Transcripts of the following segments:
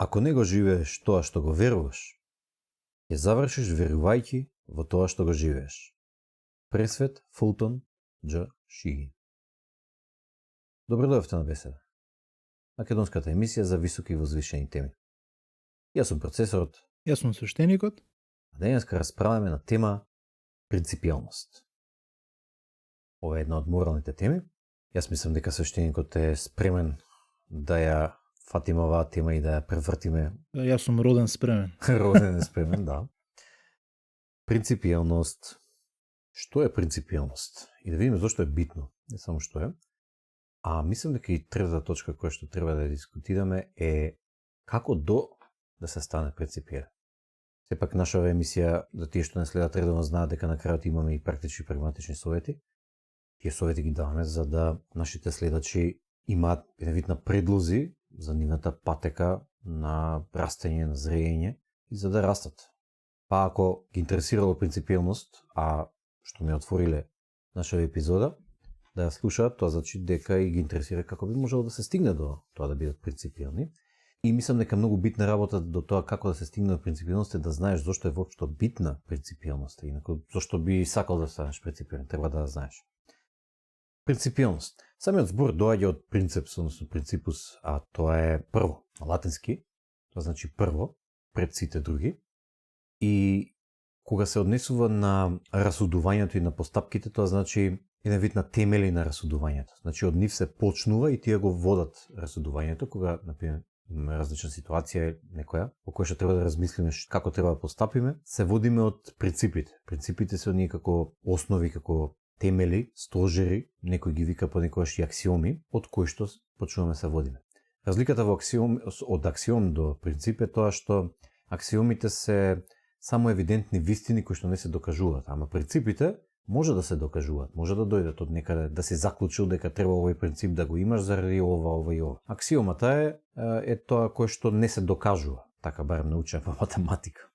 Ако не го живееш тоа што го веруваш, ќе завршиш верувајќи во тоа што го живееш. Пресвет Фултон Дж. Шиги. Добро дојавте на беседа. Македонската емисија за високи и возвишени теми. Јас сум процесорот. Јас сум свештеникот. А денеска расправаме на тема принципијалност. Ова е една од моралните теми. Јас мислам дека свештеникот е спремен да ја фатиме оваа тема и да ја превртиме. Јас сум роден спремен. Роден е спремен, да. Принципијалност. Што е принципијалност? И да видиме зошто е битно, не само што е. А мислам дека и третата точка која што треба да дискутираме е како да се стане принципијален. Сепак нашава емисија, за тие што не следат редовно, знаат дека на крајот имаме и практични прагматични совети. Тие совети ги даваме за да нашите следачи имаат еден вид на предлози за нивната патека на растење, на зреење и за да растат. Па ако ги интересирало принципијалност, а што ме отвориле нашава епизода, да ја слушаат, тоа значи дека и ги интересира како би можело да се стигне до тоа да бидат принципијални. И мислам дека многу битна работа до тоа како да се стигне до принципијалност е да знаеш зошто е воопшто битна принципијалноста. Инаку зошто би сакал да станеш принципијален, треба да знаеш. Принципијалност. Самиот збор доаѓа од принцепс, односно принципус, а тоа е прво, на латински, тоа значи прво, пред сите други. И кога се однесува на расудувањето и на постапките, тоа значи еден вид на темели на расудувањето. Значи од нив се почнува и тие го водат расудувањето, кога, например, имаме различна ситуација, некоја, по која што треба да размислиме како треба да постапиме, се водиме од принципите. Принципите се оние како основи, како темели, стожери, некој ги вика понекогаш и аксиоми, од кои што почнуваме се водиме. Разликата во од аксиом до принцип е тоа што аксиомите се само евидентни вистини кои што не се докажуваат, ама принципите може да се докажуваат, може да дојдат од некаде, да се заклучил дека треба овој принцип да го имаш заради ова и ова. Аксиомата е тоа кое што не се докажува, така барем научено по математика.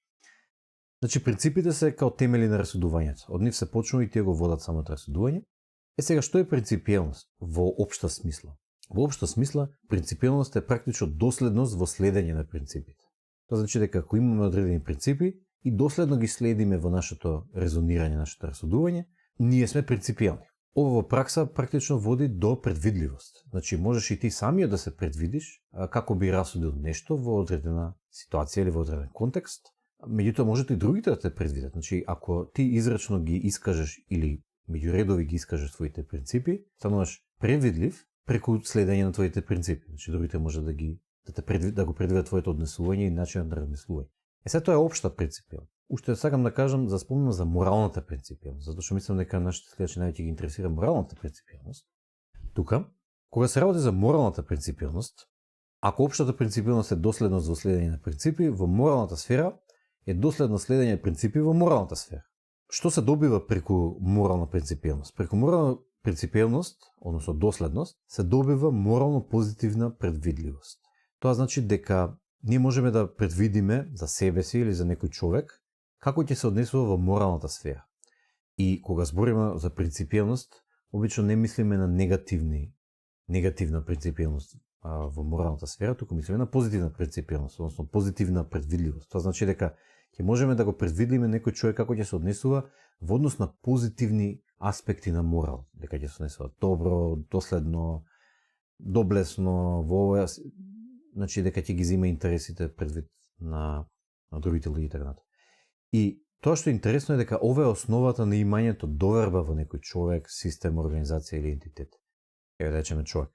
Значи принципите се као темели на расудувањето. Од нив се почнува и тие го водат самото расудување. Сега што е принципијалност во општа смисла? Во општа смисла принципијалност е практично доследност во следење на принципите. Тоа значи дека ако имаме одредени принципи и доследно ги следиме во нашето резонирање, нашето расудување, ние сме принципијални. Ова во пракса практично води до предвидливост. Значи можеш и ти самиот да се предвидиш како би расудил нешто во одредена ситуација или во одреден контекст. Меѓутоа можете и другите да те предвидат. Значи ако ти израчно ги искажеш или меѓу редови ги искажеш твоите принципи, стануваш предвидлив преку следење на твоите принципи. Значи другите може да го предвидат твоето однесување и начинот на размислување. Се тоа е општа принципијалност. Уште сакам да кажам за спомнам за моралната принципијалност, затоа што мислам дека нашите следачи највеќе ги интересира моралната принципијалност. Тука, кога се работи за моралната принципијалност, ако општата принципијалност е доследност во следење на принципи, во моралната сфера е доследно следење на принципи во моралната сфера. Што се добива преку морална принципијалност? Преку морална принципијалност, односно доследност, се добива морално позитивна предвидливост. Тоа значи дека ние можеме да предвидиме за себе си или за некој човек како ќе се однесува во моралната сфера. И кога збориме за принципијалност, обично не мислиме на негативна принципијалност во моралната сфера, туку мислиме на позитивна принципијалност, односно позитивна предвидливост. Тоа значи дека ќе можеме да го предвидиме некој човек како ќе се однесува во однос на позитивни аспекти на морал, дека ќе се однесува добро, доследно, доблесно, во ова, значи дека ќе ги зима интересите предвид на другите луѓе и така натаму. И тоа што е интересно е дека ова е основата на имањето доверба во некој човек, систем, организација или ентитет. Еве да речеме човек.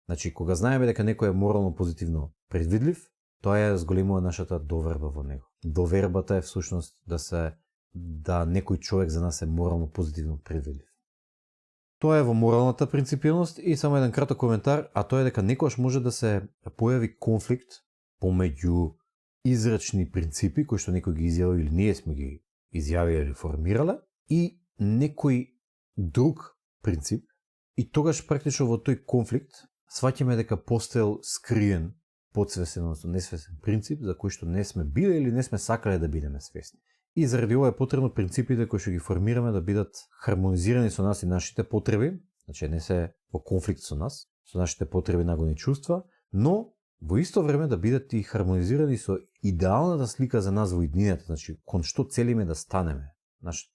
Значи кога знаеме дека некој е морално позитивно предвидлив, тоа ја зголемува нашата доверба во него. Довербата е всушност да некој човек за нас е морално позитивно предвидлив. Тоа е во моралната принципијалност и само еден краток коментар, а тоа е дека некогаш може да се појави конфликт помеѓу израчни принципи кои што некој ги изјавил или ние сме ги изјавиле или формирале и некој друг принцип и тогаш практично во тој конфликт сваќаме дека постоел скриен, подсвесен, односно несвесен принцип за кој што не сме биле или не сме сакале да бидеме свесни. И заради ова е потребно принципите кои што ги формираме да бидат хармонизирани со нас и нашите потреби, значи не се во конфликт со нас, со нашите потреби, нагони чувства, но во исто време да бидат и хармонизирани со идеалната слика за нас во иднината, значи кон што целиме да станеме,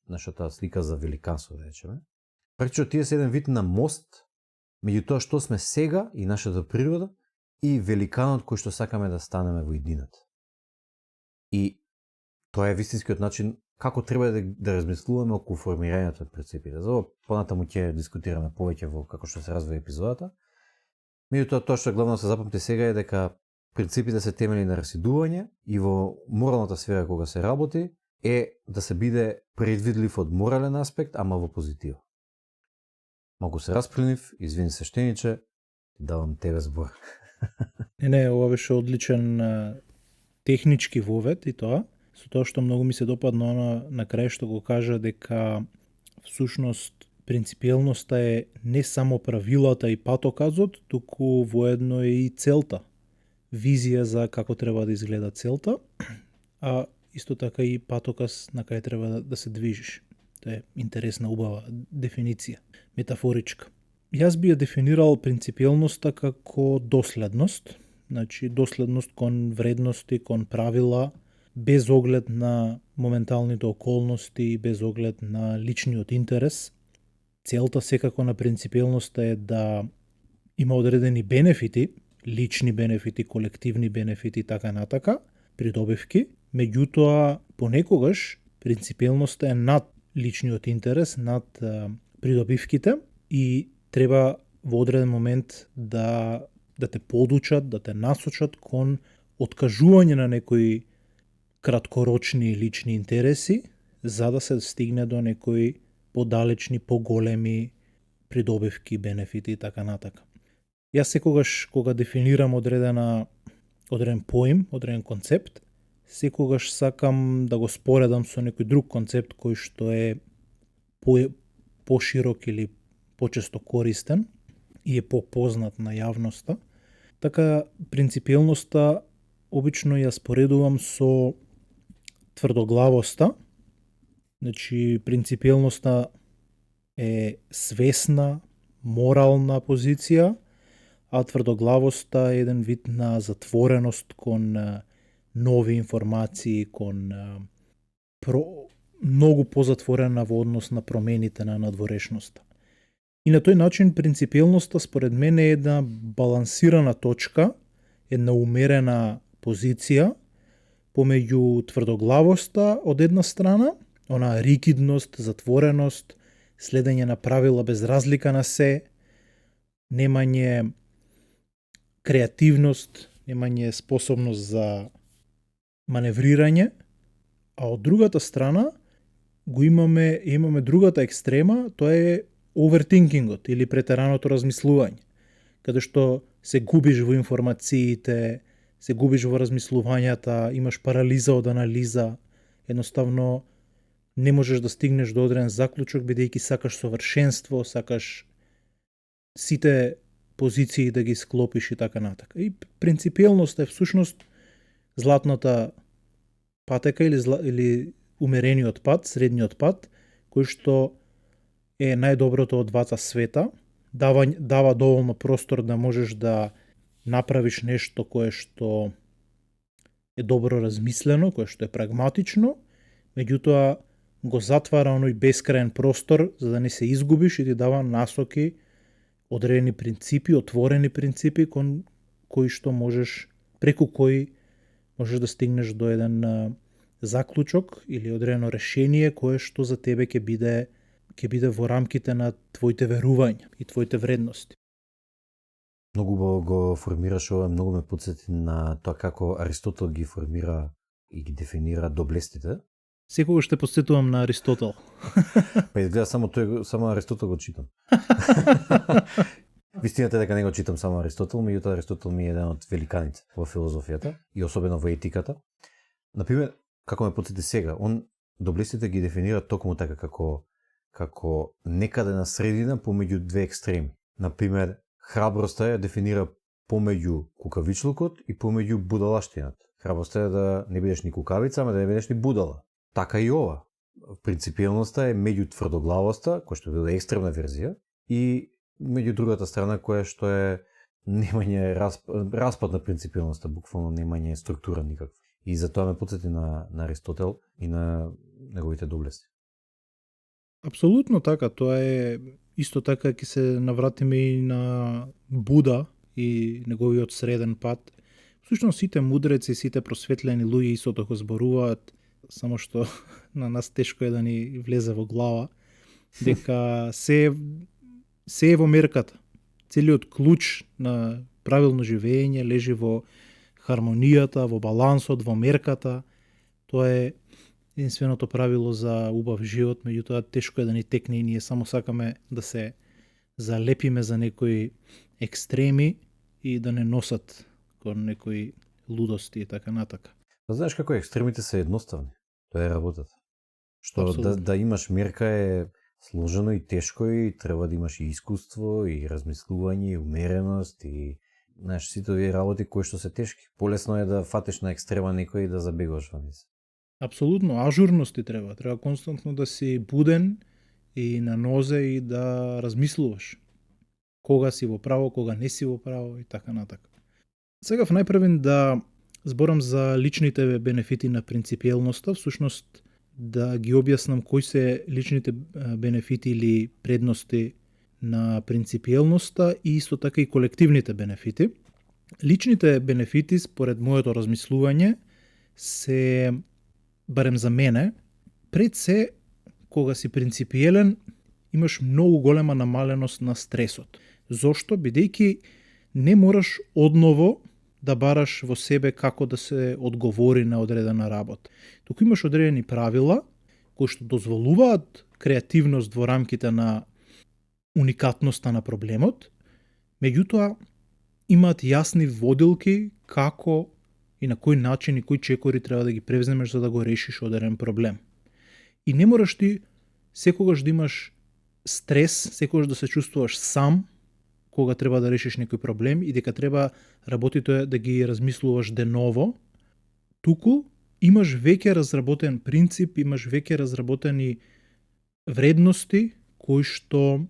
нашата слика за великанство, да речеме. Практично тие се еден вид на мост меѓу тоа што сме сега и нашата природа и великанот кој што сакаме да станеме во иднината. И тоа е вистинскиот начин како треба да размислуваме околу формирањето од принципите. За ова понатаму ќе дискутираме повеќе во како што се развива епизодата. Меѓутоа, тоа што главно се запамти сега е дека принципите се темели на расидување и во моралната сфера кога се работи е да се биде предвидлив од морален аспект, ама во позитива. Малку се распленив, извини свештениче, давам тебе збор. Не, ова беше одличен технички вовед и тоа, со тоа што многу ми се допадна на крај што го кажа дека всушност принципиелноста е не само правилата и патоказот, туку воедно е и целта. Визија за како треба да изгледа целта, а исто така и патоказ на кај треба да се движиш. Тоа е интересна, убава дефиниција, метафоричка. Јас би ја дефинирал принципиелноста како доследност, значи доследност кон вредности, кон правила, без оглед на моменталните околности и без оглед на личниот интерес. Целта секако на принципиелноста е да има одредени бенефити, лични бенефити, колективни бенефити, така натака, придобивки. Меѓутоа, понекогаш принципиелноста е над личниот интерес, над придобивките и треба во одреден момент да те подучат, да те насочат кон откажување на некои краткорочни лични интереси, за да се стигне до некои подалечни, поголеми придобивки, бенефити и така натака. Јас секогаш кога дефинирам одреден поим, одреден концепт, секогаш сакам да го споредам со некој друг концепт кој што е поширок или почесто користен и е попознат на јавноста. Така принципиелноста обично ја споредувам со тврдоглавоста. Значи принципиелноста е свесна, морална позиција, а тврдоглавоста е еден вид на затвореност кон нови информации, кон многу позатворена во однос на промените на надворешноста. И на тој начин принципиелноста според мене е една балансирана точка, една умерена позиција помеѓу тврдоглавоста од една страна, она ригидност, затвореност, следење на правила без разлика на се, немање креативност, немање способност за маневрирање, а од другата страна го имаме другата екстрема, тоа е овертинкингот или претераното размислување, каде што се губиш во информациите, се губиш во размислувањата, имаш парализа од анализа, едноставно не можеш да стигнеш до одреден заклучок бидејќи сакаш совршенство, сакаш сите позиции да ги склопиш и така натака. И принципиелноста е всушност златната патека или умерениот пат, средниот пат, кој што е најдоброто од двата света, дава доволно простор да можеш да направиш нешто кое што е добро размислено, кое што е прагматично, меѓутоа го затвара оној бескраен простор за да не се изгубиш и ти дава насоки, одредени принципи, отворени принципи кон кои што преку кои можеш да стигнеш до еден заклучок или одредено решение кое што за тебе ќе биде во рамките на твоите верувања и твоите вредности. Многу го формираш ова, многу ме потсети на тоа како Аристотел ги формира и ги дефинира доблестите. Секогаш те потсетувам на Аристотел. Па изгледа само Аристотел го читам. Вистината е дека не го читам само Аристотел, меѓутоа Аристотел ми е еден од великаните во филозофијата и особено во етиката. Например, како ме потсети сега, он доблестите ги дефинира токму така како некаде на средина помеѓу две екстреми. Например, храброста ја дефинира помеѓу кукавичлукот и помеѓу будалаштината. Храброста е да не бидеш ни кукавица, ама да не бидеш ни будала. Така и ова. Принципиелноста е меѓу тврдоглавоста, која што биде екстремна верзија, и меѓу другата страна која што е немање распад на принципијалноста, буквално немање структура никаква. И затоа ме потсети на Аристотел и на неговите доблести. Апсолутно така, тоа е исто така ќе се навратиме и на Буда и неговиот среден пат. Всушност сите мудреци, сите просветлени луѓе истото го зборуваат, само што на нас тешко е да ни влезе во глава, дека се е во мерката. Целиот клуч на правилно живење лежи во хармонијата, во балансот, во мерката. Тоа е единственото правило за убав живот, меѓутоа тешко е да ни текне и ние само сакаме да се залепиме за некои екстреми и да не носат кон некои лудости и така натака. Па знаеш како екстремите се едноставни. Тоа е работата. Што Апсолутно. да имаш мерка е сложено и тешко и треба да имаш и искуство и размислување и умереност и знаеш сите овие работи кои што се тешки. Полесно е да фатиш на екстрема некој и да забегуваш во низ. Апсолутно, ажурност ти треба. Треба константно да си буден и на нозе и да размислуваш. Кога си во право, кога не си во право и така натака. Сега најпрвен да зборам за личните бенефити на принципијалноста, всушност да ги објаснам кои се личните бенефити или предности на принципијалноста и исто така и колективните бенефити. Личните бенефити, според моето размислување, се, барем за мене, пред се, кога си принципиелен, имаш многу голема намаленост на стресот. Зошто? Бидејќи не мораш одново да бараш во себе како да се одговори на одредена работа. Туку имаш одредени правила кои што дозволуваат креативност во рамките на уникатноста на проблемот, меѓутоа имаат јасни водилки како и на кој начин и кои чекори треба да ги превземеш за да го решиш одреден проблем. И не мораш ти секогаш да имаш стрес, секогаш да се чувствуваш сам кога треба да решиш некој проблем и дека треба работите да ги размислуваш деново, туку имаш веќе разработен принцип, имаш веќе разработени вредности кои што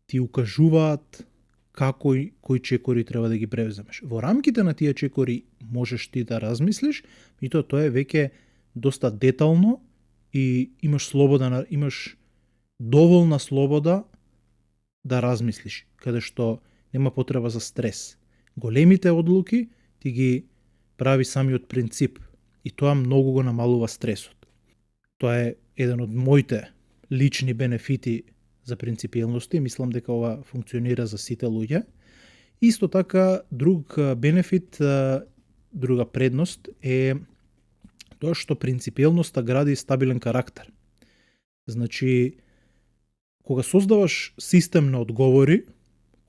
ти укажуваат како и кои чекори треба да ги превземеш. Во рамките на тие чекори можеш ти да размислиш, и тоа е веќе доста детално и имаш доволна слобода да размислиш, каде што нема потреба за стрес. Големите одлуки ти ги прави самиот принцип и тоа многу го намалува стресот. Тоа е еден од моите лични бенефити за принципијалноста и мислам дека ова функционира за сите луѓе. Исто така, друг бенефит, друга предност е тоа што принципијалноста гради стабилен карактер. Значи, кога создаваш систем на одговори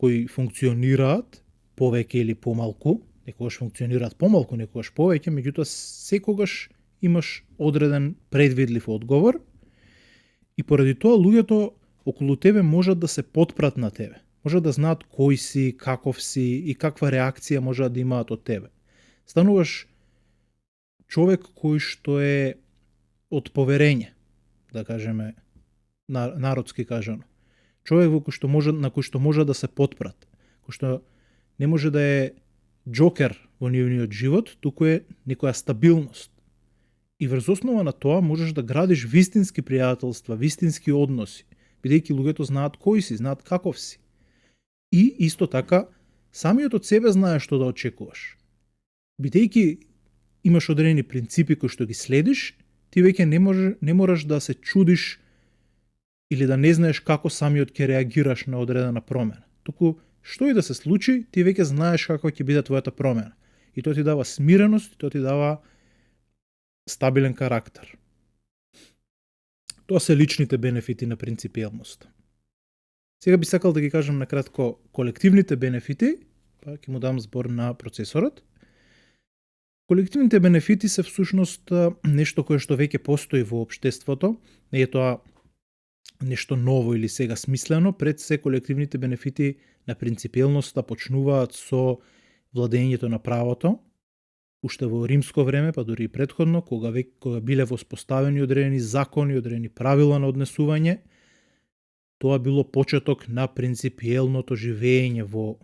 кои функционираат повеќе или помалку, некогаш функционираат помалку, некогаш повеќе, меѓутоа секогаш имаш одреден предвидлив одговор и поради тоа луѓето околу тебе можат да се потпрат на тебе. Можат да знаат кој си, каков си и каква реакција можат да имаат од тебе. Стануваш човек кој што е од поверење, да кажеме, народски кажано. Човек на кој што може да се потпрат, кој што не може да е джокер во нивниот живот, туку е некоја стабилност. И врз основа на тоа можеш да градиш вистински пријателства, вистински односи, бидејќи луѓето знаат кој си, знаат каков си. И исто така, самиот од себе знае што да очекуваш. Бидејќи имаш одредени принципи кои што ги следиш, ти веќе не можеш да се чудиш или да не знаеш како самиот ќе реагираш на одредена промена. Туку, што и да се случи, ти веќе знаеш како ќе биде твојата промена. И тоа ти дава смиреност, и тоа ти дава стабилен карактер. Тоа се личните бенефити на принципијалност. Сега би сакал да ги кажам накратко колективните бенефити, па ќе му дам збор на процесорот. Колективните бенефити се всушност нешто кое што веќе постои во општеството, не е тоа нешто ново или сега смислено. Пред се колективните бенефити на принципијалноста почнуваат со владењето на правото, уште во римско време, па дури и претходно, кога биле воспоставени одредени закони, одредени правила на однесување, тоа било почеток на принципијалното живење во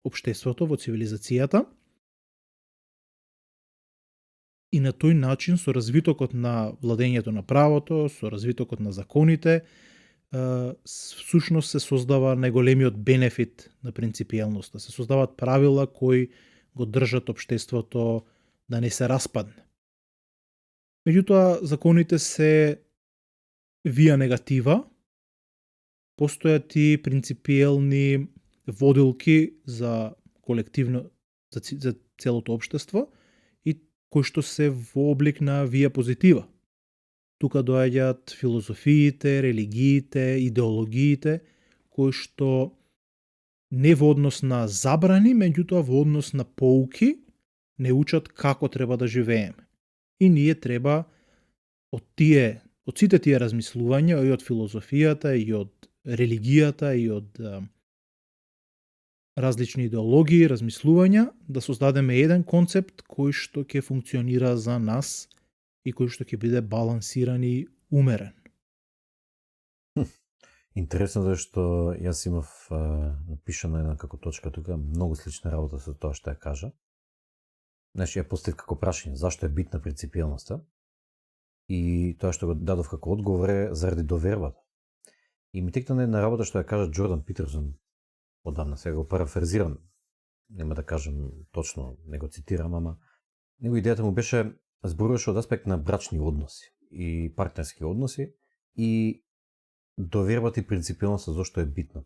општеството, во цивилизацијата. И на тој начин, со развитокот на владењето на правото, со развитокот на законите, всушност се создава најголемиот бенефит на принципиелноста. Се создаваат правила кои го држат општеството да не се распадне. Меѓутоа, законите се вија негатива, постојат и принципиелни водилки за колективно, за целото општество и кои што се во облик на вија позитива. Тука доаѓаат филозофиите, религиите, идеологиите, кои што не во однос на забрани, меѓутоа во однос на поуки, не учат како треба да живееме. И ние треба од сите тие размислувања, и од филозофијата, и од религијата, и од различни идеологии, размислувања, да создадеме еден концепт кој што ќе функционира за нас и кој што ќе биде балансиран и умерен. Интересно е што јас имав напишано една како точка тука, многу слична работа со тоа што ја кажа. Значи, ја поставив како прашање, зашто е битна принципиелноста? И тоа што го дадов како одговор е заради довербата. И ми текна една работа што ја кажа Джордан Питерсон одамна, сега го парафразирам, нема да кажам точно, не го цитирам, ама него идејата му беше, зборуваше од аспект на брачни односи и партнерски односи и довербата и принципиелноста зашто е битна.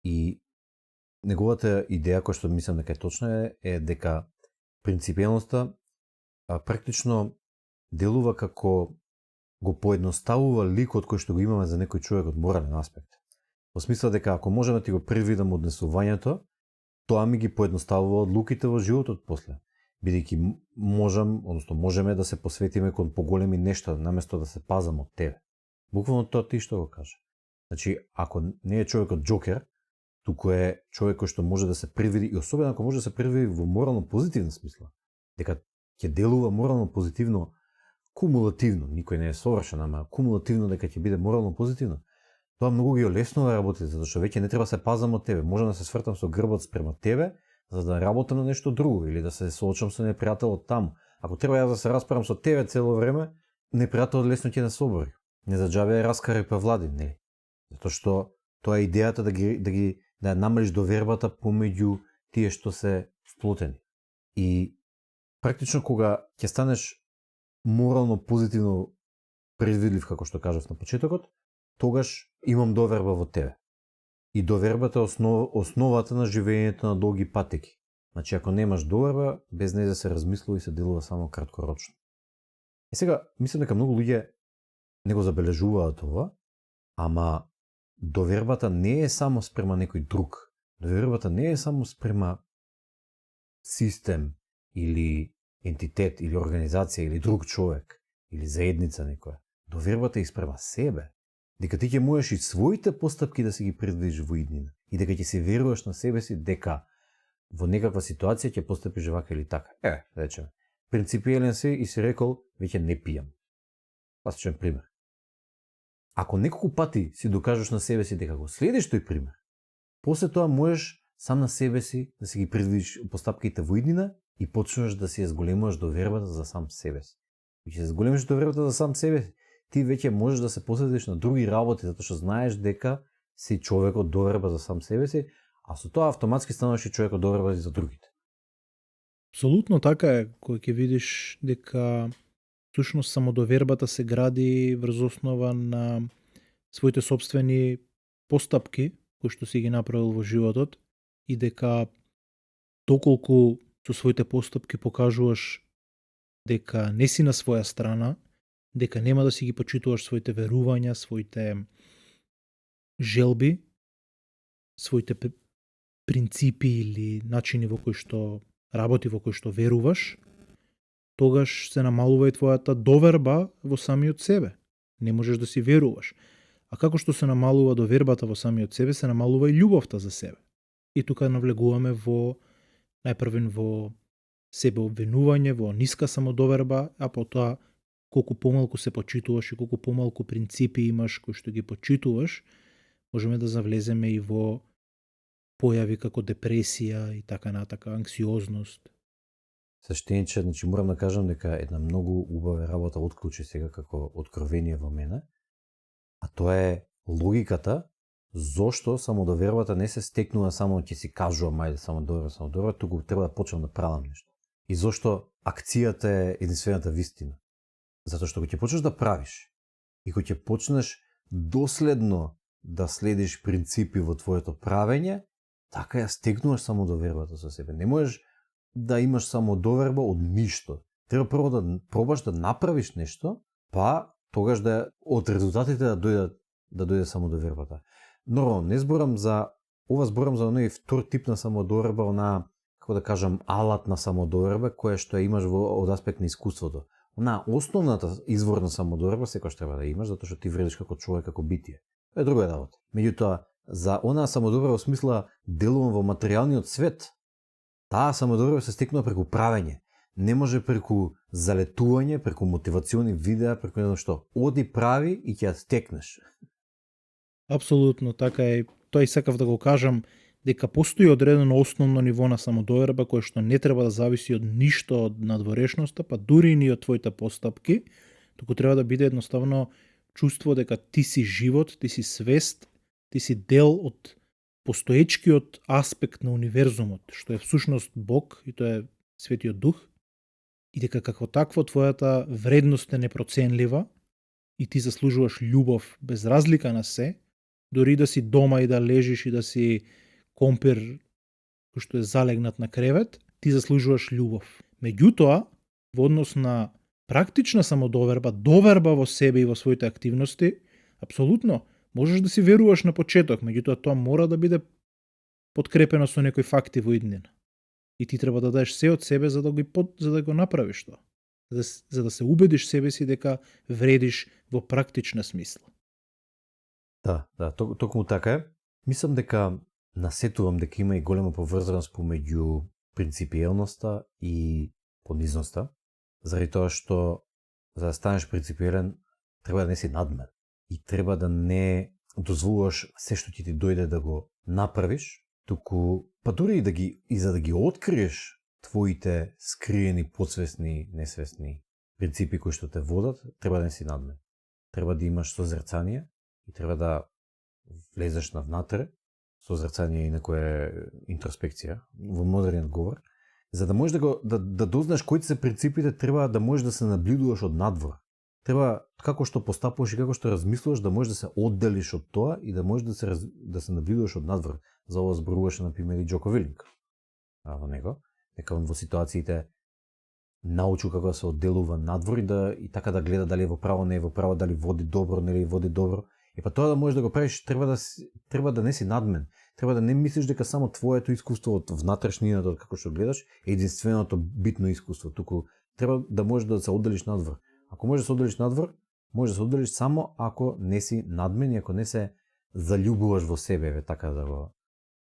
И неговата идеја, која што мислам дека е точна, е дека принципиелноста практично делува како го поедноставува ликот кој што го имаме за некој човек од морален аспект. Во смисла дека ако можеме да ти го предвидам однесувањето, тоа ми ги поедноставува одлуките во животот после. Бидејќи можеме да се посветиме кон поголеми нешта, наместо да се пазам од тебе. Буквално тоа ти што го кажа. Значи, ако не е човекот Джокер, туку е човек кој што може да се предвиди, и особено ако може да се предвиди во морално позитивна смисла, дека ќе делува морално позитивно, кумулативно, никој не е совршен, ама кумулативно дека ќе биде морално позитивно, тоа многу ги олеснува работите, затоа што веќе не треба да се пазам од тебе. Можам да се свртам со грбот спрема тебе, за да работам на нешто друго или да се соочам со непријателот таму. Ако треба јас да се расправам со тебе цело време, непријателот лесно ќе да се обори. Не за џабе раскарај па влади, нели? Затоа што тоа е идејата да ја намалиш довербата помеѓу тие што се вплотени. И практично кога ќе станеш морално позитивно предвидлив, како што кажав на почетокот, тогаш имам доверба во тебе. И довербата е основата на живењето на долги патеки. Значи, ако немаш доверба, без неја се размислува и се делува само краткорочно. И сега, мислам дека многу луѓе не го забележуваат ова, ама довербата не е само спрема некој друг. Довербата не е само спрема систем или ентитет или организација или друг човек или заедница некоја. Довербата е спрема себе. Дека ти ќе можеш и своите постапки да си ги предвидиш во иднина и дека ќе се веруваш на себе си дека во некаква ситуација ќе постапиш вака или така. Речеме, принципиелен си и си рекол, веќе не пијам. Класичен пример. Ако неколку пати си докажеш на себе си дека го следиш тој пример, после тоа можеш сам на себе си да си ги предвидиш постапките во иднина и почнеш да си ја зголемуваш довербата за сам себе си. И ќе се зголемиш довербата за сам себе си, ти веќе можеш да се посветиш на други работи, затоа што знаеш дека си човек од доверба за сам себе си, а со тоа автоматски стануваш и човек од доверба за другите. Апсолутно така е, кој ќе видиш дека всушност самодовербата се гради врз основа на своите собствени постапки кои што си ги направил во животот и дека доколку со своите постапки покажуваш дека не си на своја страна, дека нема да си ги почитуваш своите верувања, своите желби, своите принципи или начини во кои што работи, во кои што веруваш, тогаш се намалува и твојата доверба во самиот себе. Не можеш да си веруваш. А како што се намалува довербата во самиот себе, се намалува и љубовта за себе. И тука навлегуваме најпрвен во себеобвинување, во ниска самодоверба, а потоа колку помалку се почитуваш и колку помалку принципи имаш кои што ги почитуваш, можеме да завлеземе и во појави како депресија и така натака, анксиозност. Сештениче, значи морам да кажам дека една многу убава работа отклучи сега како откровение во мене, а тоа е логиката зошто самодовербата не се стекнува само ќе си кажувам ајде самодоверба, туку треба да почнам да правам нешто. И зошто акцијата е единствената вистина. Затоа што кога ќе почнеш да правиш и кога ќе почнеш доследно да следиш принципи во твоето правење, така ја стекнуваш самодовербата со себе. Не можеш да имаш самодоверба од ништо. Треба прво да пробаш да направиш нешто, па тогаш да од резултатите да дојде самодовербата. Нормално, не зборам за зборам за оној втор тип на самодоверба, она, како да кажам, алатна самодоверба која што ја имаш од аспект на искуството. Она основната извор на самодоверба секогаш треба да имаш, затоа што ти вредиш како човек, како битие. Тоа е друга работа. Меѓутоа, за онаа самодоверба во смисла делувам во материјалниот свет, таа самодоверба се стекнува преку правење. Не може преку залетување, преку мотивациони видеа, преку едно што. Оди прави и ќе ја стекнеш. Апсолутно, така е. Тоа и сакав да го кажам, дека постои одредено основно ниво на самодоверба кое што не треба да зависи од ништо од надворешноста, па дури ни од твоите постапки, туку треба да биде едноставно чувство дека ти си живот, ти си свест, ти си дел од постоечкиот аспект на универзумот, што е всушност Бог и тоа е Светиот Дух, и дека како такво твојата вредност е непроценлива и ти заслужуваш љубов без разлика на се, дори да си дома и да лежиш и да си компир кој што е залегнат на кревет, ти заслужуваш љубов. Меѓутоа, во однос на практична самодоверба, доверба во себе и во своите активности, апсолутно, можеш да си веруваш на почеток, меѓутоа тоа мора да биде подкрепено со некои факти во иднина. И ти треба да дадеш се од себе за да го направиш тоа. За да се убедиш себе си дека вредиш во практична смисла. Да, токму така е. Мислам дека насетувам дека има и голема поврзаност помеѓу принципиелноста и понизноста, заради тоа што за да станеш принципиелен треба да не си надмен и треба да не дозволуваш се што ти дојде да го направиш, туку па дури и за да ги откриеш твоите скриени, подсвесни, несвесни принципи кои што те водат, треба да не си надмен. Треба да имаш созрцание и треба да влезеш навнатре, созрцание и некоја интроспекција во модерниот говор, за да можеш да дознаеш кои се принципите, треба да можеш да се наблюдуваш од надвор. Треба како што постапуваш и како што размислуваш да можеш да се одделиш од тоа и да можеш да се наблюдуваш од надвор. За ова зборуваше на пример и Џоко Вилинг. Во него, дека он во ситуациите научил како да се одделува надвор и така да гледа дали е во право, не е во право, дали води добро, не води добро. И па тоа да можеш да го правиш, треба да не си надмен. Треба да не мислиш дека само твоето искуство од внатрешнината, од како што гледаш, е единственото битно искуство. Туку треба да можеш да се одделиш надвор. Ако можеш да се одделиш надвор, можеш да се одделиш само ако не си надмен и ако не се заљубуваш во себе, така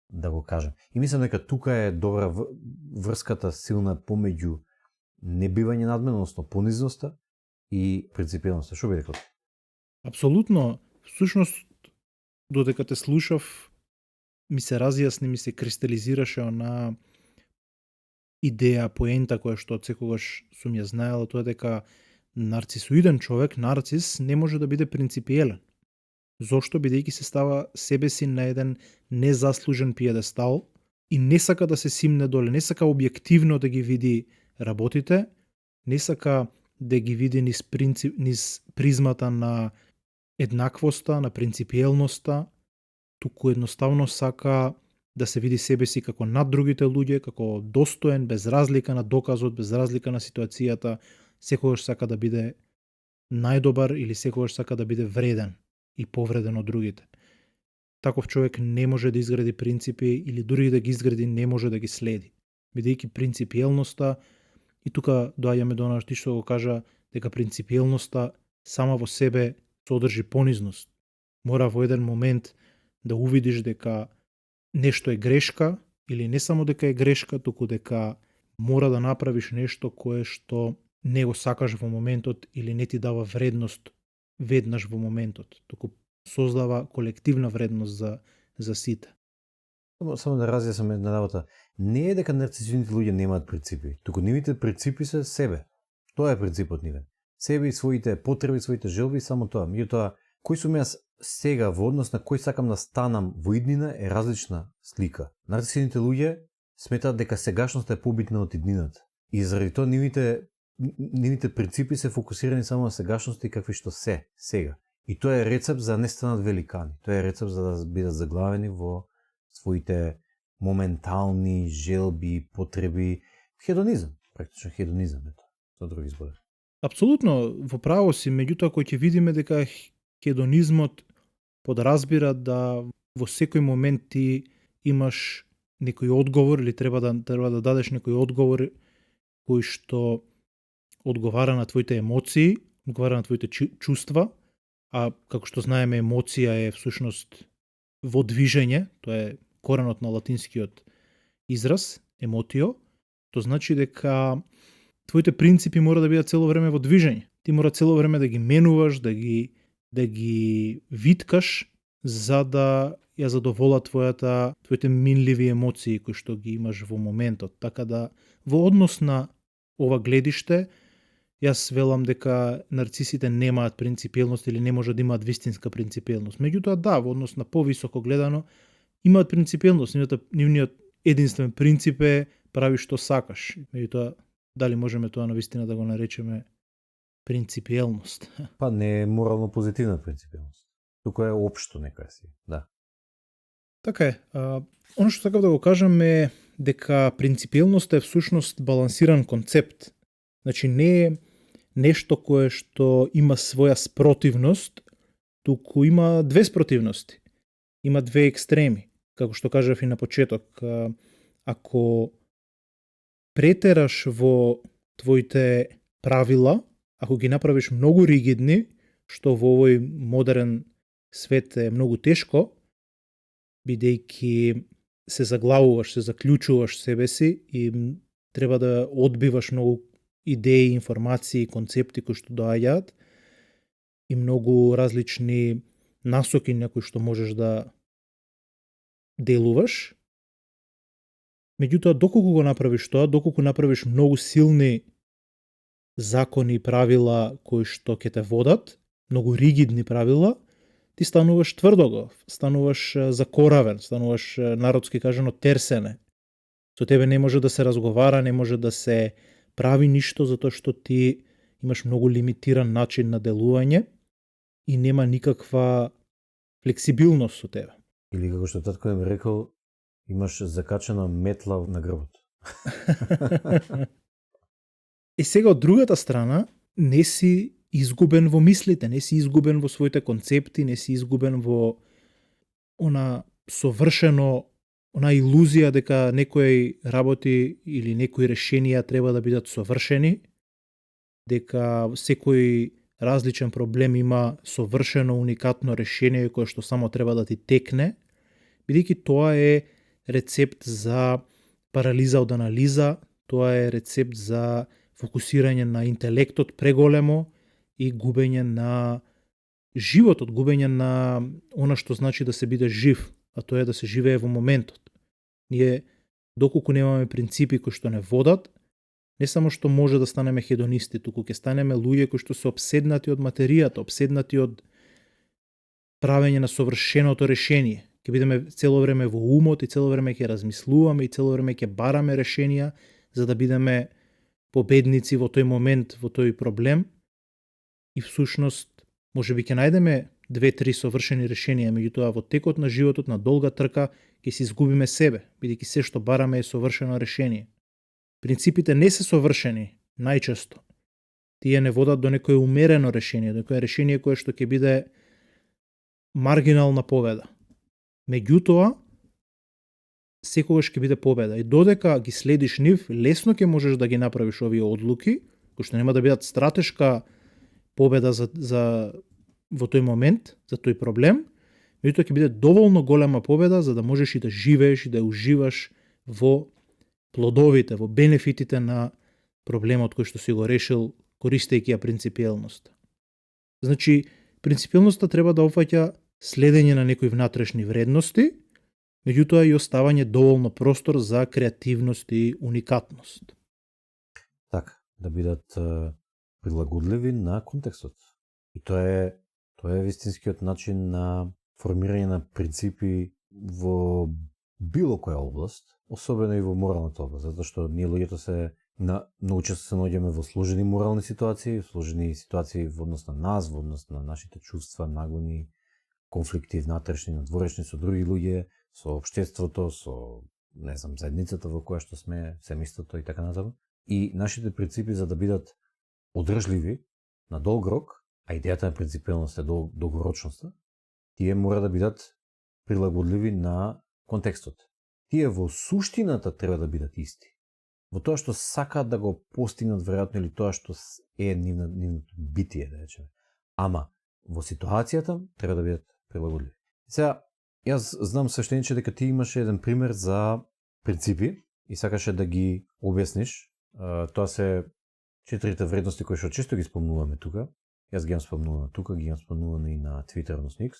да го кажем. И мислам дека тука е добра врската силна помеѓу небивање надмен, односно понизноста и принципиелноста. Што би рекол? Апсолутно. Всушност, додека те слушав, ми се разјасни, ми се кристализираше она идеја, поента која што секогаш сум ја знаела, тоа е дека нарцисоиден човек, нарцис, не може да биде принципиелен. Зошто? Бидејќи се става себе си на еден незаслужен пиедестал и не сака да се симне доле, не сака објективно да ги види работите, не сака да ги види низ призмата на еднаквоста, на принципиелноста, туку едноставно сака да се види себе си како над другите луѓе, како достоен, без разлика на доказот, без разлика на ситуацијата, секогаш сака да биде најдобар или секогаш сака да биде вреден и повреден од другите. Таков човек не може да изгради принципи или дури да ги изгради не може да ги следи. Бидејќи принципиелноста, и тука доаѓаме до она што го кажа, дека принципиелноста сама во себе содржи понизност. Мора во еден момент да увидиш дека нешто е грешка, или не само дека е грешка, туку дека мора да направиш нешто кое што не го сакаш во моментот или не ти дава вредност веднаш во моментот, туку создава колективна вредност за сите. Само да разјаснам една работа. Не е дека нарцисичните луѓе немаат принципи, туку нивните принципи се себе. Тоа е принципот нивен. Себе и своите потреби, своите желби, само тоа. Меѓутоа, кој сум јас сега во однос на кој сакам да станам во иднина е различна слика. Нарцисичните луѓе сметаат дека сегашноста е побитна од иднината. И заради тоа нивните принципи се фокусирани само на сегашноста и какви што се сега. И тоа е рецепт за не станат великани. Тоа е рецепт за да бидат заглавени во своите моментални желби, потреби, хедонизам, практично хедонизам ето, со други зборови. Апсолутно, во право си, меѓутоа кој ќе видиме дека хедонизмот подразбира да во секој момент ти имаш некој одговор или треба да дадеш некој одговор кој што одговара на твоите емоции, одговара на твоите чувства, а како што знаеме емоција е всушност во движење, тоа е коренот на латинскиот израз, емотио, тоа значи дека твоите принципи мора да бидат цело време во движење. Ти мора цело време да ги менуваш, да ги виткаш за да ја задовола твоите минливи емоции кои што ги имаш во моментот. Така да во однос на ова гледиште јас велам дека нарцисите немаат принципиелност или не може да имаат вистинска принципиелност. Меѓутоа да, во однос на повисоко гледано имаат принципиелност. Нивниот единствен принцип е прави што сакаш. Меѓутоа дали можеме тоа навистина да го наречеме принципиелност? Па не е морално позитивна принципиелност. Туку е општо некај си, да. Така е. Оно што сакав да го кажам е дека принципиелноста е всушност балансиран концепт. Значи не е нешто кое што има своја спротивност, туку има две спротивности. Има две екстреми. Како што кажав и на почеток, ако претераш во твоите правила, ако ги направиш многу ригидни, што во овој модерен свет е многу тешко, бидејќи се заглавуваш, се заклучуваш себе си и треба да одбиваш многу идеи, информации, концепти кои што доаѓаат и многу различни насоки на кои што можеш да делуваш. Меѓутоа, доколку го направиш тоа, доколку направиш многу силни закони и правила кои што ќе те водат, многу ригидни правила, ти стануваш тврдоглав, стануваш закоравен, стануваш народски кажано терсене. Со тебе не може да се разговара, не може да се прави ништо затоа што ти имаш многу лимитиран начин на делување и нема никаква флексибилност со тебе. Или како што татко ми рекол, имаш закачена метла на грбот. И сега од другата страна не си изгубен во мислите, не си изгубен во своите концепти, не си изгубен во она совршено, она илузија дека некои работи или некои решенија треба да бидат совршени, дека секој различен проблем има совршено уникатно решение кое што само треба да ти текне, бидејќи тоа е рецепт за парализа од анализа, тоа е рецепт за фокусирање на интелектот преголемо и губење на животот, губење на она што значи да се биде жив, а тоа е да се живее во моментот. Ние, доколку немаме принципи кои што не водат, не само што може да станеме хедонисти, туку ќе станеме луѓе кои што се обседнати од материјата, обседнати од правење на совршеното решение. Ќе бидеме цело време во умот и цело време ќе размислуваме и цело време ќе бараме решенија за да бидеме победници во тој момент, во тој проблем. И всушност, може би ќе најдеме 2-3 совршени решенија, меѓутоа во текот на животот, на долга трка, ќе се изгубиме себе, бидејќи се што бараме е совршено решение. Принципите не се совршени, најчесто. Тие не водат до некое умерено решение, до некое решение кое што ќе биде маргинална победа. Меѓутоа, секогаш ќе биде победа. И додека ги следиш нив, лесно ќе можеш да ги направиш овие одлуки, кои што нема да бидат стратешка победа во тој момент, за тој проблем, меѓутоа ќе биде доволно голема победа за да можеш и да живееш и да уживаш во плодовите, во бенефитите на проблемот кој што си го решил користејќи ја принципиелноста. Значи, принципиелноста треба да опфаќа следење на некои внатрешни вредности, меѓутоа и оставање доволно простор за креативност и уникатност. Така, да бидат прилагодливи на контекстот. И тоа е вистинскиот начин на формирање на принципи во било која област, особено и во моралната област, затоа што ние луѓето многу често се наоѓаме во сложени морални ситуации, сложени ситуации во однос на нас, во однос на нашите чувства, нагони, конфликти внатрешни, надворешни со други луѓе, со општеството, со заедницата во која што сме, семејството и така натаму. И нашите принципи за да бидат одржливи на долг рок, а идејата на принципиалност е долгорочноста, тие мора да бидат прилагодливи на контекстот. Тие во суштината треба да бидат исти. Во тоа што сакаат да го постигнат веројатно или тоа што е нивното битие, да речеме. Ама во ситуацијата треба да бидат прилагодливи. Сега, јас знам свештениче дека ти имаше еден пример за принципи и сакаше да ги објасниш. Тоа се 4 вредности кои што често ги спомнуваме тука. Јас ги имам спомнувано тука, ги имам спомнувано и на Twitter, односно X.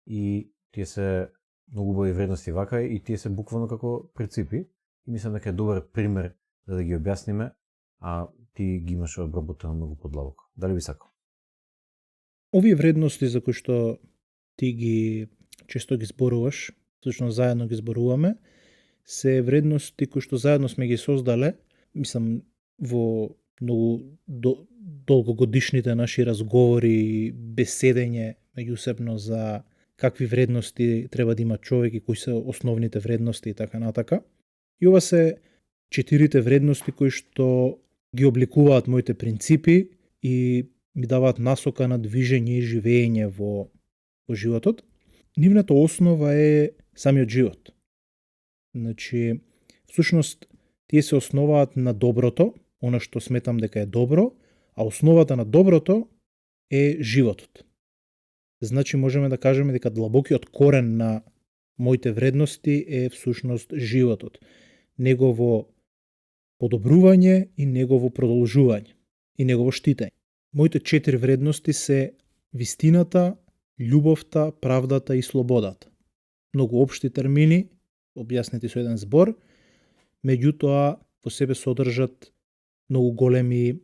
И тие се многу убави вредности вака и тие се буквално како принципи. И мислам дека е добар пример за да ги објасниме, а ти ги имаш обработено многу подлабоко. Дали би сакал? Овие вредности за кои што ти ги често ги зборуваш, всушност заедно ги зборуваме, се вредности кои што заедно сме ги создале, мислам во многу долгогодишните наши разговори и беседење меѓусебно за какви вредности треба да има човек и кои се основните вредности и така натака. И ова се 4 вредности кои што ги обликуваат моите принципи и ми даваат насока на движење и живење во животот. Нивната основа е самиот живот. Значи, всушност, тие се основаат на доброто, она што сметам дека е добро, а основата на доброто е животот. Значи, можеме да кажеме дека длабокиот корен на моите вредности е всушност животот. Негово подобрување и негово продолжување и негово штитење. Моите 4 вредности се вистината, љубовта, правдата и слободата. Многу општи термини, објаснети со еден збор, меѓутоа во себе содржат многу големи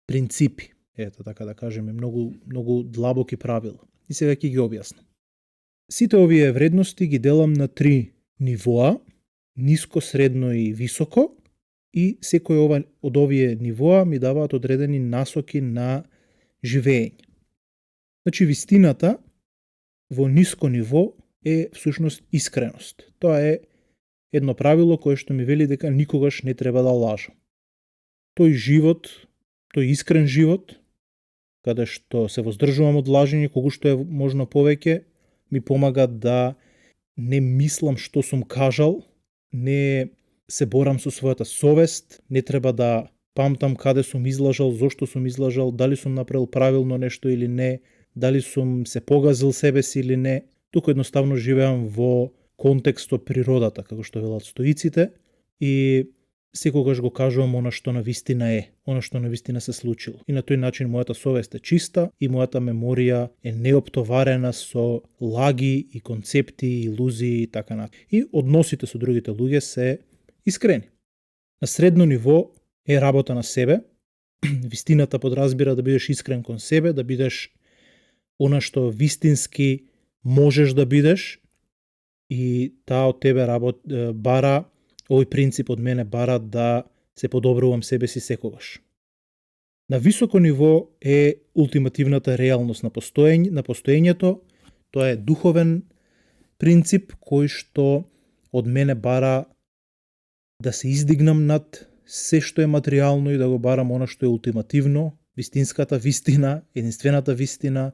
принципи, ето така да кажеме, многу длабоки правила. И сега ќе ги објаснам. Сите овие вредности ги делам на 3 нивоа, ниско, средно и високо, и секој од овие нивоа ми даваат одредени насоки на живење. Значи, вистината во ниско ниво е всушност искреност. Тоа е едно правило кое што ми вели дека никогаш не треба да лажам. Тој искрен живот, каде што се воздржувам од лажење колку што е можно повеќе, ми помага да не мислам што сум кажал, не се борам со својата совест, не треба да памтам каде сум излажал, зошто сум излажал, дали сум направил правилно нешто или не, дали сум се погазил себе си или не. Туку едноставно живеам во контекст од природата, како што велат стоиците, и секогаш го кажувам она што на вистина е, она што на вистина се случило. И на тој начин мојата совест е чиста и мојата меморија е неоптоварена со лаги и концепти, илузии и така натаму. И односите со другите луѓе се искрени. На средно ниво е работа на себе. Вистината подразбира да бидеш искрен кон себе, да бидеш она што вистински можеш да бидеш, и таа од тебе бара, овој принцип од мене бара да се подобрувам себе си секогаш. На високо ниво е ултимативната реалност на постоењето. Тоа е духовен принцип кој што од мене бара да се издигнам над се што е материјално и да го барам она што е ултимативно, вистинската вистина, единствената вистина,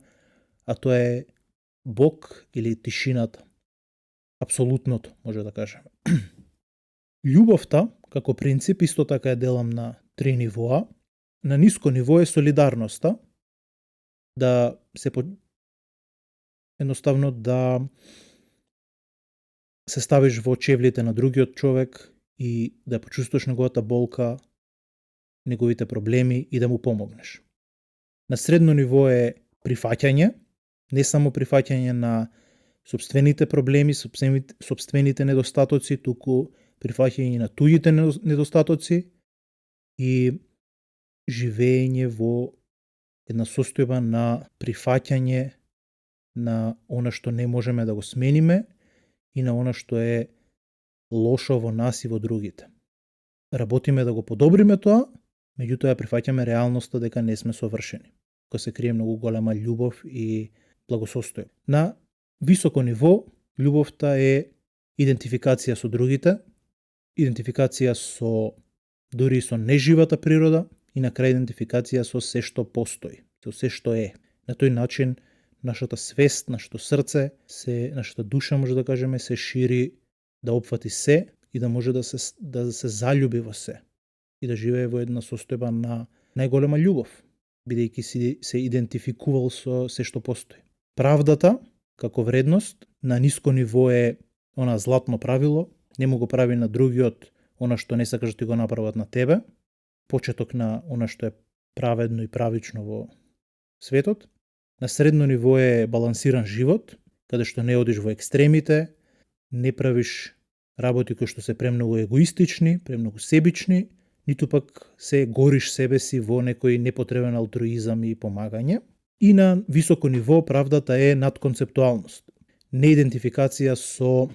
а тоа е Бог или тишината. Апсолутното, може да кажеме. Љубовта, како принцип, исто така е делам на 3 нивоа. На ниско ниво е солидарноста, да се едноставно да се ставиш во чевлите на другиот човек и да почувствуваш неговата болка, неговите проблеми и да му помогнеш. На средно ниво е прифаќање, не само прифаќање на сопствените проблеми, сопствените недостатоци, туку прифаќање на туѓите недостатоци и живење во една состојба на прифаќање на она што не можеме да го смениме и на она што е лошо во нас и во другите. Работиме да го подобриме тоа, меѓутоа прифаќаме реалноста дека не сме совршени, кога се крие многу голема љубов и благосостојба. На високо ниво, љубовта е идентификација со другите, идентификација со дури со неживата природа и на крај идентификација со се што постои, со се што е. На тој начин нашата свест, нашето срце, нашата душа може да кажеме се шири да опфати се и да може да се заљуби во се и да живее во една состојба на најголема љубов, бидејќи се идентификувал со се што постои. Правдата како вредност на ниско ниво е она златно правило, нему го прави на другиот она што не сакаш да ти го направат на тебе, почеток на она што е праведно и правично во светот. На средно ниво е балансиран живот, каде што не одиш во екстремите, не правиш работи кои што се премногу егоистични, премногу себични, ниту пак се гориш себе си во некој непотребен алтруизам и помагање. И на високо ниво правдата е надконцептуалност. Неидентификација со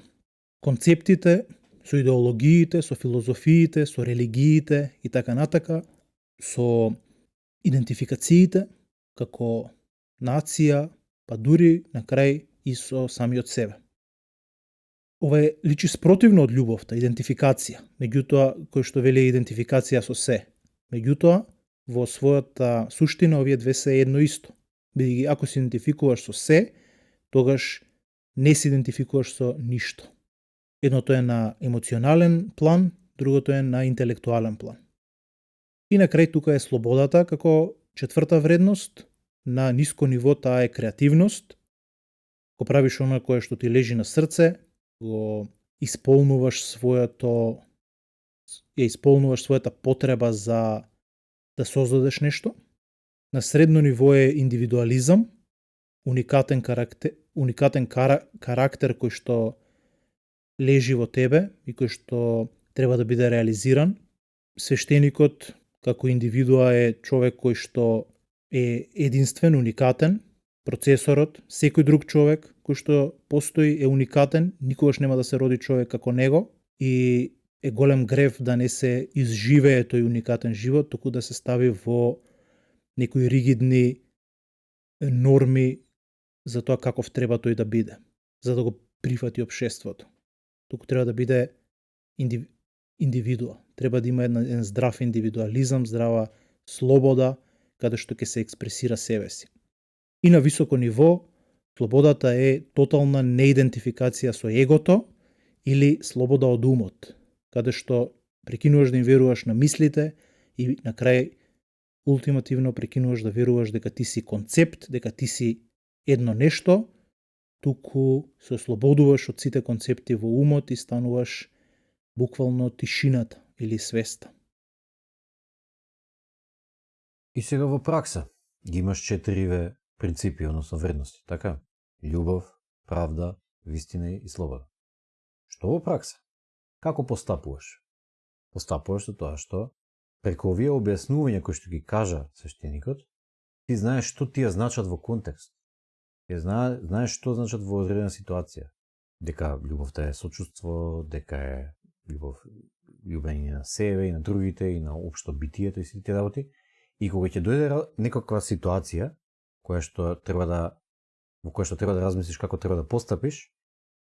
концептите, со идеологиите, со филозофиите, со религиите и така натака, со идентификациите како нација, па дури на крај и со самиот себе. Ова е личи спротивно од љубовта, идентификација, меѓутоа кој што вели идентификација со се. Меѓутоа, во својата суштина овие две се едно исто. Бидејќи ако се идентификуваш со се, тогаш не се идентификуваш со ништо. Едното е на емоционален план, другото е на интелектуален план. И на крај тука е слободата како четврта вредност. На ниско ниво таа е креативност. Го правиш она кое што ти лежи на срце, го исполнуваш својата потреба за да создадеш нешто. На средно ниво е индивидуализам, уникатен карактер кој што лежи во тебе и кој што треба да биде реализиран. Свештеникот како индивидуа е човек кој што е единствен, уникатен. Процесорот, секој друг човек кој што постои е уникатен, никогаш нема да се роди човек како него и е голем грев да не се изживее тој уникатен живот, туку да се стави во некои ригидни норми за тоа каков треба тој да биде, за да го прифати општеството. Туку треба да биде индивидуа. Треба да има еден здрав индивидуализам, здрава слобода, каде што ќе се експресира себе си. И на високо ниво, слободата е тотална неидентификација со егото или слобода од умот, каде што прекинуваш да им веруваш на мислите и на крај ултимативно прекинуваш да веруваш дека ти си концепт, дека ти си едно нешто, туку се ослободуваш од сите концепти во умот и стануваш буквално тишината или свеста. И сега во пракса ги имаш 4 принципи, односно вредности, така? Љубов, правда, вистина и слобода. Што во пракса? Како постапуваш? Постапуваш со тоа што преку овие објаснувања кои што ги кажа свештеникот, ти знаеш што тие значат во контекст. Ти знаеш што значат во одредена ситуација. Дека љубовта е сочувство, дека е љубење на себе и на другите и на општо битието и сите тие работи. И кога ќе дојде некаква ситуација во која што треба да размислиш како треба да постапиш,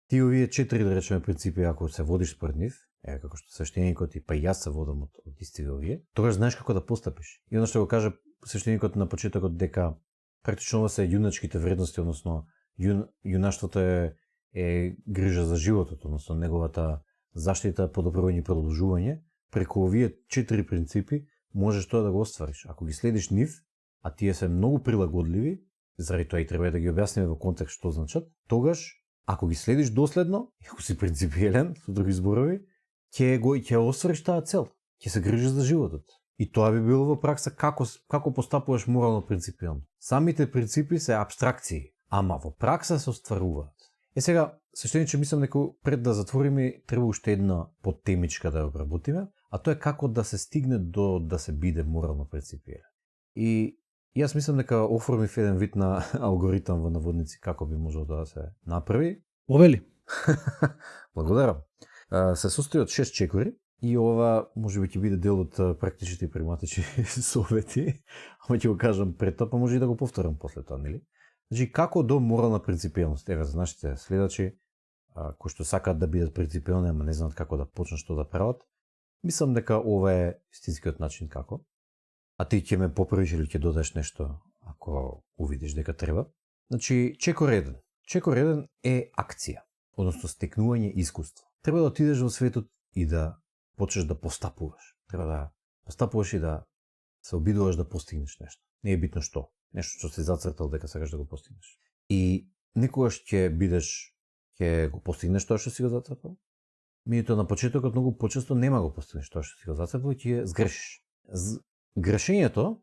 ти овие 4 да речеме принципи ако се водиш според нив, како што свештеникот и па и јас се водам од истите овие, тогаш знаеш како да постапиш. И оно што го каже свештеникот на почетокот дека практично ова се јуначките вредности, односно јунаштвото е грижа за животот, односно неговата заштита, подобрување и продолжување. Преку овие 4 принципи можеш тоа да го оствариш. Ако ги следиш нив, а тие се многу прилагодливи, заради тоа и треба да ги објасниме во контекст што значат, тогаш ако ги следиш доследно, ако си принципиелен, со други зборови, ќе оствариш таа цел, ќе се грижиш за животот. И тоа би било во пракса како постапуваш морално принципиално. Самите принципи се апстракции, ама во пракса се остваруваат. Сега, свештениче, мислам дека пред да затвориме, треба уште една подтемичка да ја обработиме, а тоа е како да се стигне до да се биде морално принципиелен. И јас мислам дека оформив еден вид на алгоритам во наводници како би можел да се направи. Овели? Благодарам. Се состои од 6 чекори и ова може би ќе биде дел од практичните и прагматични совети, ама ќе го кажам пред тоа, па може и да го повторам после тоа, нели? Значи, како до морална принципиелност? Еве, за нашите следачи, кои што сакаат да бидат принципиелни, ама не знаат како да почнат што да прават, мислам дека ова е истинскиот начин како. А ти ќе ме поправиш или ќе додаш нешто ако увидиш дека треба. Значи, чекор 1. Чекор 1 е акција, односно стекнување искуство. Треба да отидеш во светот и да почнеш да постапуваш. Треба да постапуваш и да се обидуваш да постигнеш нешто. Не е битно што. Нешто што си зацртал дека сакаш да го постигнеш. И никогаш ќе го постигнеш тоа што си го зацртал. Меѓутоа на почетокот многу почесто нема го постигнеш тоа што си го зацртал и ќе сгрешиш. Грешењето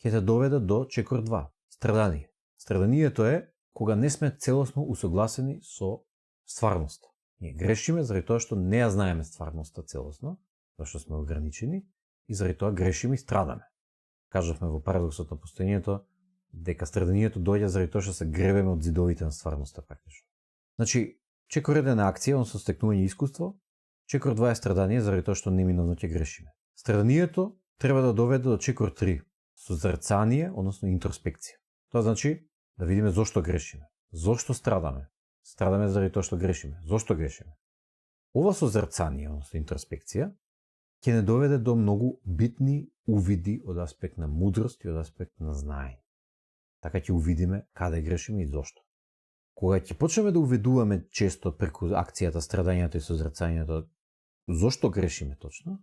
ќе те доведе до чекор 2. Страдание. Страданието е кога не сме целосно усогласени со стварноста. Ние грешиме заради тоа што не ја знаеме стварноста целосно, зашто сме ограничени и заради тоа грешиме и страдаме. Кажавме во парадоксот на постоењето дека страданието доаѓа заради тоа што се гребеме од зидовите на стварноста практично. Значи, чекор 1 е акција, односно стекнување искуство, чекор 2 е страдание заради тоа што неминовно ќе грешиме. Страданието треба да доведе до чекор 3, созрцание, односно интроспекција. Тоа значи да видиме зошто грешиме, зошто страдаме. Страдаме заради тоа што грешиме. Зошто грешиме? Ова созрцание, односно интроспекција, ќе не доведе до многу битни увиди од аспект на мудрост и од аспект на знаење. Така ќе увидиме каде грешиме и зошто. Кога ќе почнеме да уведуваме често преку акцијата, страдањето и созрцањето, зошто грешиме точно,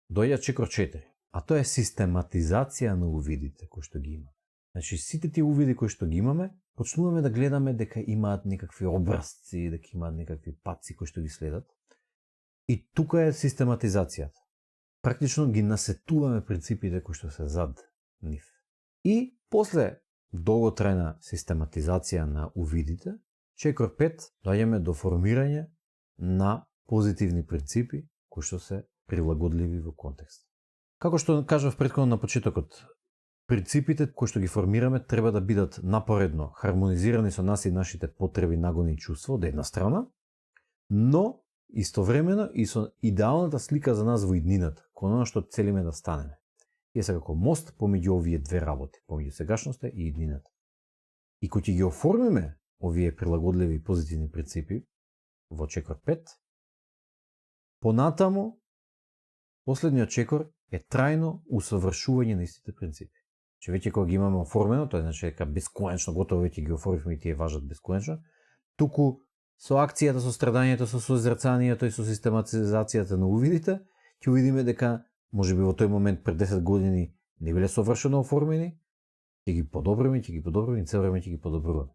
доаѓа чекор 4, а тоа е систематизација на увидите кои што ги имаме. Значи, сите тие увиди кои што ги имаме, почнуваме да гледаме дека имаат некакви образци, дека имаат некакви патци кои што ги следат. И тука е систематизацијата. Практично ги насетуваме принципите кои што се зад нив. И после долготрајна систематизација на увидите, чекор 5 доаѓаме до формирање на позитивни принципи кои што се прилагодливи во контекст. Како што кажав претходно на почетокот, принципите кои што ги формираме треба да бидат напоредно хармонизирани со нас и нашите потреби, нагони и чувства од една страна, но истовремено и со идеалната слика за нас во иднината, кон она што целиме да станеме. И е како мост помеѓу овие две работи, помеѓу сегашноста и иднината. И кога ќе ги оформиме овие прилагодливи и позитивни принципи во чекор 5, понатаму последниот чекор е трајно усовршување на истите принципи. Че веќе кога ги имаме оформено, тоа значи дека бесконечно готово веќе ги оформивме и тие важат бесконечно, туку со акцијата, со страдањето, со созрцанието и со систематизацијата на увидите, ќе увидиме дека можеби во тој момент пред 10 години не биле совршено оформени, ќе ги подобриме и цел време ќе ги подобруваме.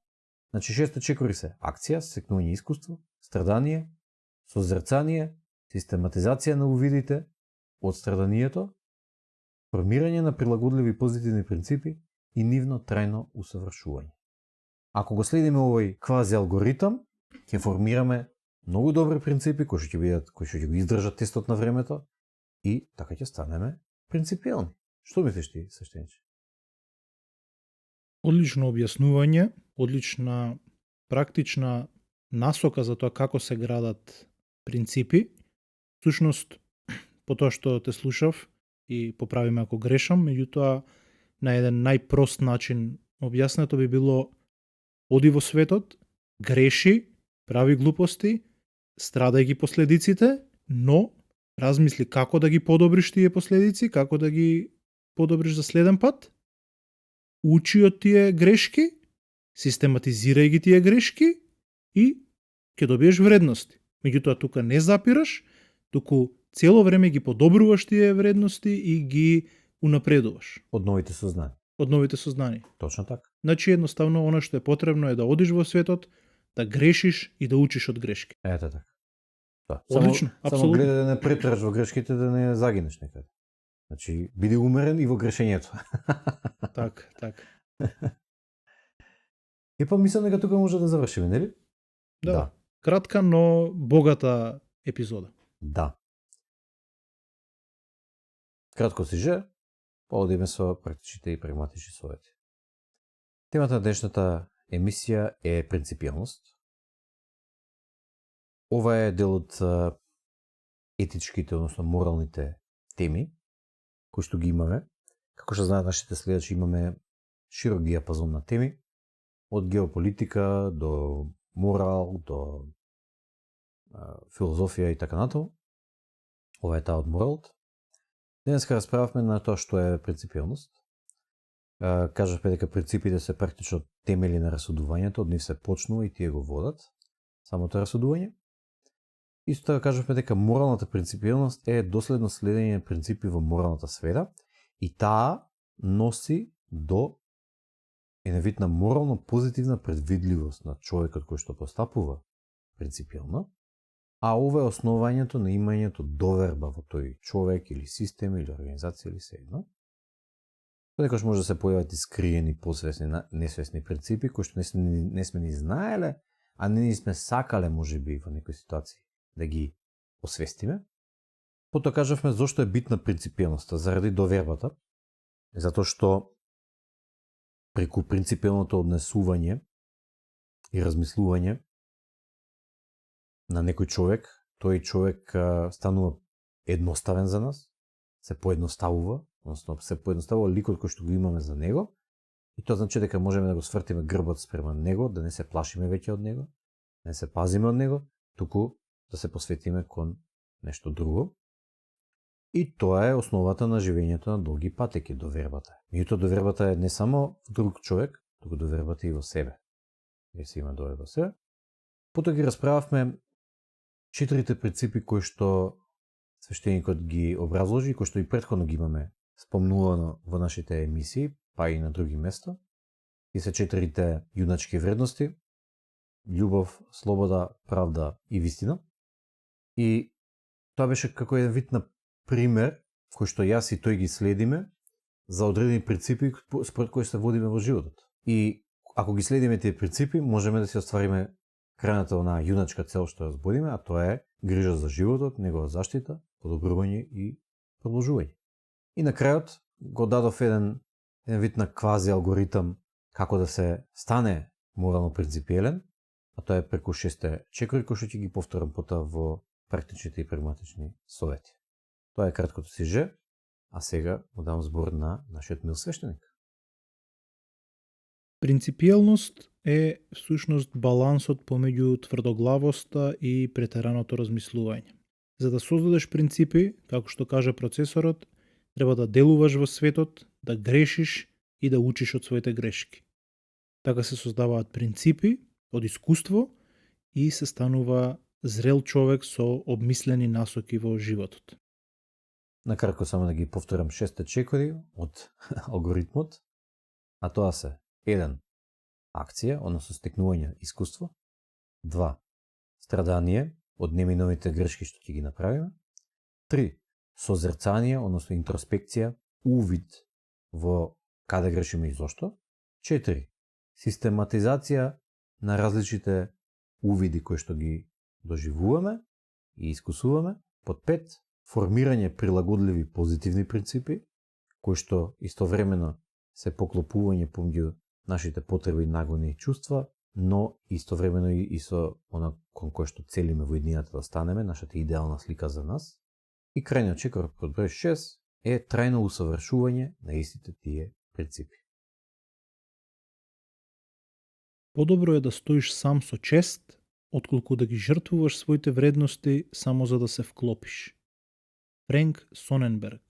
Значи 6 чекори се акција, стекнување искуство, страдание, созрцание, систематизација на увидите од страданието, формирање на прилагодливи позитивни принципи и нивно трајно усовршување. Ако го следиме овој квази алгоритам, ќе формираме многу добри принципи кои што ќе го издржат тестот на времето и така ќе станеме принципиелни. Што мислиш ти, свештениче? Одлично објаснување, одлична практична насока за тоа како се градат принципи. Всушност, по тоа што те слушав и поправиме ако грешам, меѓутоа на еден најпрост начин објаснето би било: оди во светот, греши, прави глупости, страдај ги последиците, но размисли како да ги подобриш тие последици, како да ги подобриш за следен пат, учи од тие грешки, систематизирај ги тие грешки и ќе добиеш вредности. Меѓутоа тука не запираш, туку цело време ги подобруваш тие вредности и ги унапредуваш. Од новите сознания. Од новите сознания. Точно така. Значи едноставно она што е потребно е да одиш во светот, да грешиш и да учиш од грешки. Ето така. Да. Одлично, само апсолутно. гледај да не претраш во грешките, да не загинеш некаде. Значи, биди умерен и во грешењето. Так. И па мислам дека тука може да завршиме, нели? Да. Кратка, но богата епизода. Да. Кратко си же, поводиме со практичните и прагматични совети. Темата на днешната емисија е принципијалност. Ова е дел од етичките, односно моралните теми, кои што ги имаме. Како што знаат нашите следачи, имаме широк диапазон на теми, од геополитика до морал, до филозофија и така натаму. Ова е таа од моралот. Денеска расправавме на тоа што е принципијалност. Кажавме дека принципите се практично темели на расудувањето, од нив се почнува и тие го водат самото расудување. Исто така кажавме дека моралната принципијалност е доследно следење на принципи во моралната сфера и таа носи до една вид на морално позитивна предвидливост на човекот кој што постапува принципијално, а ова е основањето на имањето доверба во тој човек или систем или организација или седно. Понекогаш може да се појават искриени, посвесни, несвесни принципи кои што не сме ни знаеле, а не ни сме сакале можеби во некои ситуации да ги освестиме. Потоа кажавме зошто е битна принципијалноста, заради довербата, затоа што преку принципијалното однесување и размислување на некој човек, тој човек станува едноставен за нас, се поедноставува, односно се поедноставува ликот кој што го имаме за него, и тоа значи дека можеме да го свртиме грбот спрема него, да не се плашиме веќе од него, да не се пазиме од него, туку да се посветиме кон нешто друго. И тоа е основата на живењето на долги патеки, довербата. Меѓутоа довербата е не само во друг човек, туку довербата и во себе. Ја се има доверба во себе. Потоа ги расправавме 4 принципи кои што свештеникот ги образложи, кои што и претходно ги имаме спомнувано во нашите емисии, па и на други места. И се 4 јуначки вредности: љубов, слобода, правда и вистина. И тоа беше како еден вид на пример кој што јас и тој ги следиме за одредени принципи според кои се водиме во животот. И ако ги следиме тие принципи, можеме да си оствариме крајната онаа јуначка цел што ја збодиме, а тоа е грижа за животот, негова заштита, подобрување и продолжување. И на крајот го дадов еден вид на квази алгоритам како да се стане морално принципиелен, а тоа е преку 6 чекори кои што ќе ги повторам потоа во практичните и прагматични совети. Тоа е краткото си же, а сега му давам збор на нашиот мил свештеник. Принципијалност е всушност балансот помеѓу тврдоглавоста и претераното размислување. За да создадеш принципи, како што кажа процесорот, треба да делуваш во светот, да грешиш и да учиш од своите грешки. Така се создаваат принципи од искуство и се станува зрел човек со обмислени насоки во животот. Накратко само да ги повторам 6 чекори од алгоритмот, а тоа се 1. Акција, односно стекнување искуство. 2. Страдание од неминовите грешки што ќе ги направиме. 3. Созрцание, односно интроспекција, увид во каде грешиме и зошто. 4. Систематизација на различните увиди кои што ги доживуваме и искусуваме. Под 5. Формирање прилагодливи позитивни принципи, кои што истовремено се поклопување помеѓу нашите потреби, нагони и чувства, но истовремено и со она кон кој што целиме во иднината да станеме, нашата идеална слика за нас. И крајниот чекор под број 6 е трајно усовршување на истите тие принципи. Подобро е да стоиш сам со чест, отколку да ги жртвуваш своите вредности само за да се вклопиш. Френк Соненберг.